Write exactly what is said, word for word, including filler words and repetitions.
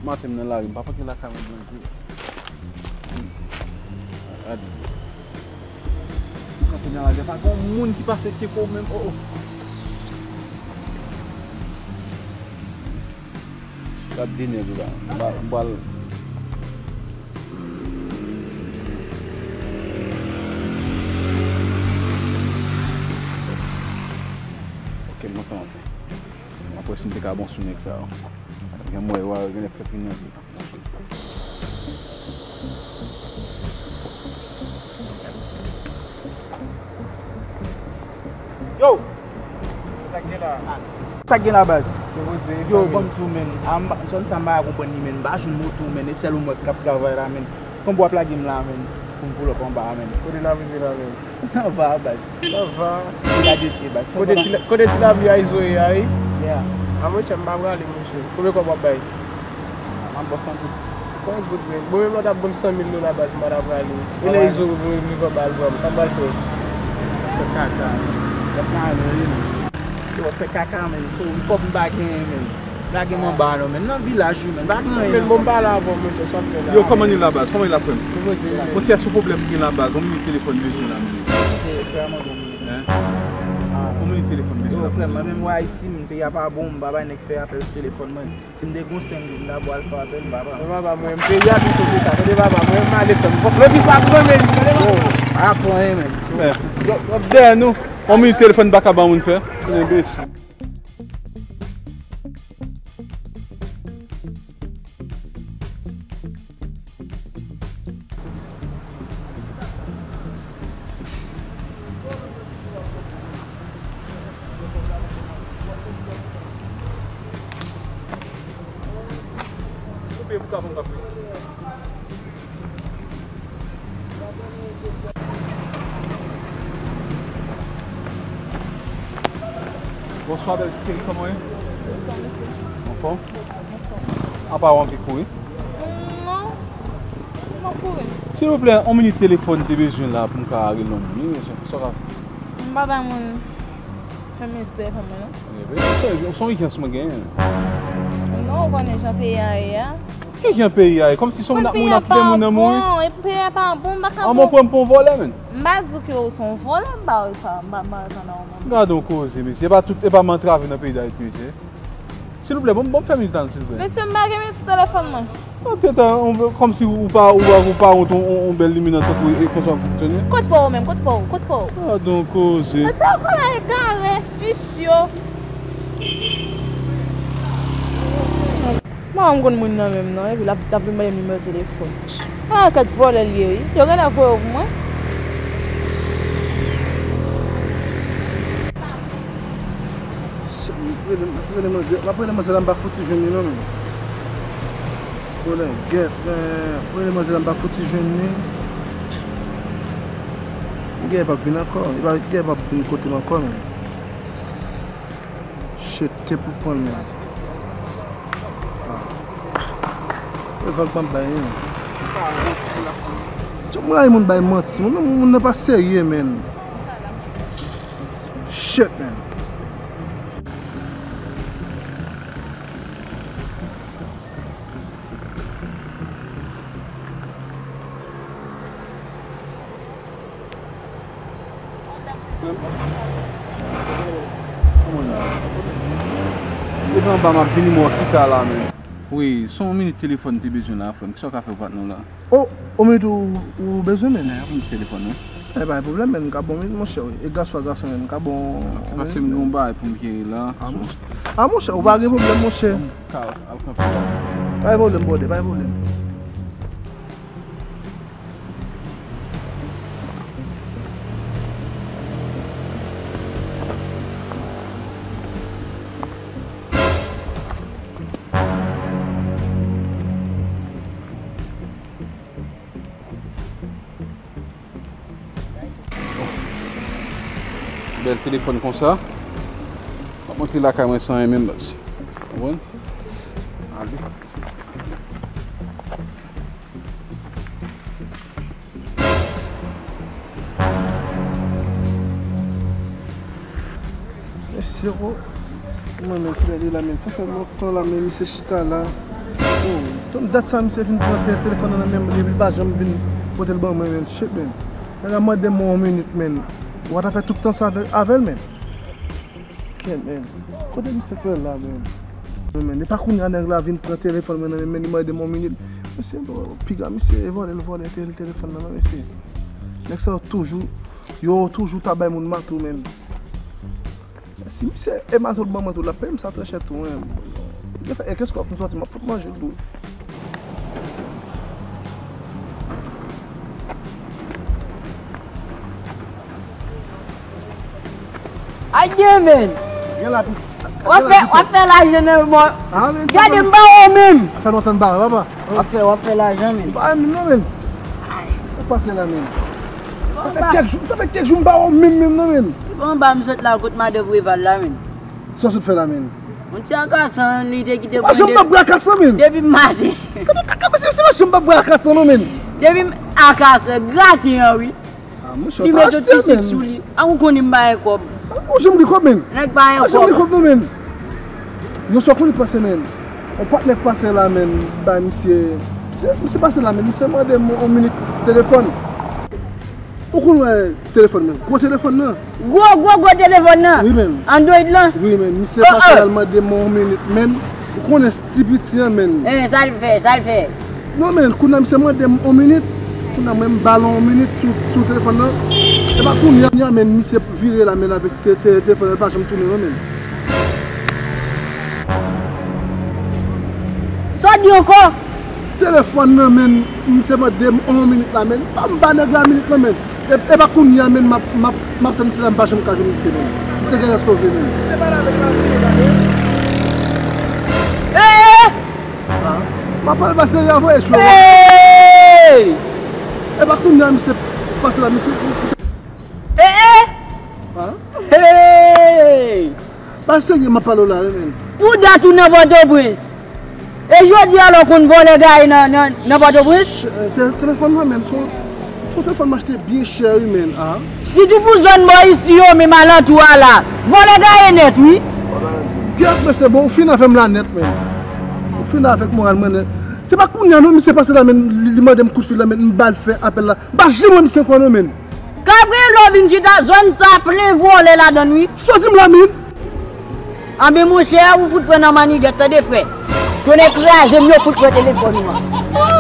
Maten m nan lari, m pa panke lakay mwen blan tou. Gade. M kanpe nan lari, pa gen moun ki pase tcheke w menm. Oh, oh. Gad de nèg la. M ba, m ba l. Ok, m kontan anfen. M ap wè si m te ka bon sou nèg sa yo. Gen mwen, yo genlè fè kriminalite. Yo! Sa k gen la? Sa k gen la, baz? Yo, ban m di w, menn. Zòn sa m pa ka konprann li, menn. M pa jwenn moto, menn. E sèl ou mwen k ap travay la, menn. Konbwa ap lage m la, menn. Pou m pull up anba a, menn. Kote n ap rive la, menn? Anba a, baz. Sa va? Gade je, baz. Kote ti, kote ti lapli a, Izo ye a, wi? Yeah. A, monchè, m pa prale, monchè. Konbyen kòb w ap bay? M ap ba w san goud. San goud, menn. Bon, menm lè w t ap ban m san mil dola, baz, m pa t ap prale. E lè Izo rive anba a, l ban m, sa m pral fè? Fè kaka. Gad nan ale, wi, menn. Yo, fè kaka, menn. So, kòb m pa genyen, menn. Lage m anba a non, menn. Nan vilaj, wi, menn. Pa gen anyen. Menn, bon, m pale avè w, monchè, sa w ap fè la? Yo, kòman nou ye la, baz? Kòman ye la, frè m? Monchè, se yon pwoblèm m gen la, baz. Yon minit telefòn bezwen la, menn. Hein? Yon minit telefòn bezwen la. Yo, frè m, mwen menm, w Ayiti, m, peyi a pa bon, m pa bay nèg fè apèl sou telefòn mwen. Si m te gen senk goud, m ta ba w al fè apèl, papa. Men papa, mwen, m peyi a pi cho ke sa. Tande, papa, mwen, m ale, frè m. Fòk lòt fi pa pran, men. Tande, papa. Pa pran anyen, menn. Men, w ap dèyè nou. Yon minit telefòn pa ka ban moun fè. Enbesil. Bonswa, bèl cheri, kòman w ye? Bonswa, mesye. Anfòm? Apa w anvi kouri? Non, m ap kouri. Silvouplè, yon minit telefòn te bezwen la pou m ka rele yon moun, wi, sa w ka fè? M pa bay moun fè minis telefòn mwen, non. Ebyen, se, se yon ijans mwen genyen. Non, ou konnen jan peyi a ye a. Ki jan peyi a ye? Kòmsi se yon moun ap, moun ap kite moun nan mouri. Bon, e peyi a pa bon, m pa ka. An, mwen pran m pou yon vòlè, menn. M pa di w ke w se yon vòlè, m pa wè sa, m pa, m pa wè sa nan ou menm. Gade yon koze, mesye. E pa tout, e pa m antrave nan peyi Dayiti, mesye. Silvouplè, bon, bon, fè minit la, silvouplè. Mesye, m pa gen minit sou telefòn mwen. Nan tèt an, kòmsi ou pa, ou pa, ou pa wont yon, yon, yon bèl limina tankou e konsa w fonksyone. Kot pa w menm, kot pa w, kot pa w? Gade yon koze. Mwen di w kòlè egare, idyo. Mwen m konn moun nan menm non, epi l ap, l ap vin mande m nimewo telefòn. A, kèt vòlè l ye wi. Yo genlè voye w pou mwen. Shit, m ap rele, m ap rele manzè, m ap rele manzè la, m pa fouti jwenn li non, menn. Vòlè gèt, men, m ap rele manzè la, m pa fouti jwenn li. Li genlè p ap vin ankò, li pa, li genlè p ap vin kote m ankò, menn. Shit, te pou pran l, menn. Ah. E vag m ap bay, menn. Jan m rayi moun bay manti. Moun nan, moun nan pa serye, menn. Shit, menn. Frè m. Kòman la? Depi anba m ap vini, mwen kita la, menn. Wi, se yon minit telefòn te bezwen la, frè m. Kisa w ka fè pou patnè w la? O, yon minit ou, ou bezwen, menn? Yon minit telefòn, wi. E pa gen pwoblèm, menn. M ka ba w yon minit, monchè, wi. E gason a gason, menn. M ka ba w yon minit. Paske m gen yon bagay pou m jere la. A, monchè. A, monchè, ou pa gen pwoblèm, monchè. Ka al kanpe la. Pa gen pwoblèm, brother, pa gen pwoblèm. Bèl telefòn konsa. M ap rantre lakay mwen san anyen menm, baz. Konprann? Ale. Mesye, o, mwen menm ki rete la, menm sa fè lontan la, men misye chita la. Oh, tann dat sa misye vin pran te-, telefòn nan nan men m, epi l pa janm vin pote l ban mwen, men. Shit, men. Nèg la mande m yon minit, men. Ou pa ta fè tout tan sa avè, avè l, men. Kèt, men. Kote misye fè la, men? Men, men, e pa kounye a nèg la vin pran telefòn mwen nan men, men li mande m yon minit. Mesye, bon, piga misye vòlè, l vòlè te-, telefòn nan, non, mesye. Nèg sa yo toujou, yo toujou ta bay moun mato, men. Si misye e mato l ban mwen tou, l ap peye m sa trè chè tou, men. Yo fè, e kès kòb m sòti, m ap fout manje l tou. Adye, men. Gen la tou. W ap fè, w ap fè lajan nan mò. Ah, men, gade, m ba w menm. Fè lontan m ba w, papa. W ap fè, w ap fè lajan, men. Ba menm non, men. Sa pase la, men. Sa fè kèk jou, sa fè kèk jou m ba w menm, menm non, men. Bon, ba m sot la kot madan Preval la, men. Sa w sot fè la, men. Yon ti akasan, li te kite mwen. Pa janm nan bra akasan, men. Depi maten. Kaka, kaka, se, se pa janm nan bra akasan, non, men. Depi m akasan, graten an, wi. Ah, monchè, li mete yon ti sik sou li. A, ou konnen m pa gen kòb. Ou janm gen kòb, men. Nèg pa gen kòb. Ou janm gen kòb, non, men. Yon sòl konnen pase, men. Yon patnè k pase la, men. Bay misye. Misye, misye pase la, men. Misye mande m yon minit telefòn. Ou konn wè telefòn, men. Gwo telefòn nan. Gwo, gwo, gwo telefòn nan. Wi, men. Android lan. Wi, men. Misye pase la, l mande m yon minit, men. Ou konnen ti piti an, men. Eh, sa l fè, sa l fè? Non, men, kounye a misye mande m yon minit. Kounye a mwen m ba l yon minit sou, sou telefòn nan. E pa kounye a, men, misye vire la, men, avèk te, te, telefòn nan, l pa janm tounen, non, men. Sa w di ankò? Telefòn nan, men, misye mande m yon minit la, men. M ba nèg la minit lan, men. E, e pa kounye a, men, m ap, m ap, m ap tann misye la, m pa janm ka jwenn misye, men. Misye genlè sove, men. Misye pale avèk Martine, tande. Eh! Ah, m ap pale pastè a voye cho. Hey! E pa kounye a misye pase la, misye, misye. Eh, eh! Ah? Hey! Pastè a m ap pale w la, wi, men. Pou dat ou nan Pòtoprens. E jodi a la w konn vòlè gaye nan, nan, nan Pòtoprens? Ch-, eh, te-, telefòn nan, men, son, son telefòn m achte byen chè, wi, men, ah. Sitou pou zòn bò isi yo, menm alantou a la. Vòlè gaye nèt, wi. Gèt, men se bon, ou fin avè m la nèt, men. Ou fin avèk moral mwen nèt. Se pa kounye a, non, misye pase la, men, li, li mande m kout fil la, men, m ba l fè apèl la. M pa janm wè misye ankò, non, men. Kapre lè w vin chita, zòn sa plen vòlè ladan l, wi. Sa w di m la, men. Anben, monchè, ou fout pran nan mannigèt, tande, frè. Tonnè kraze m, yo fout pran telefòn ou an.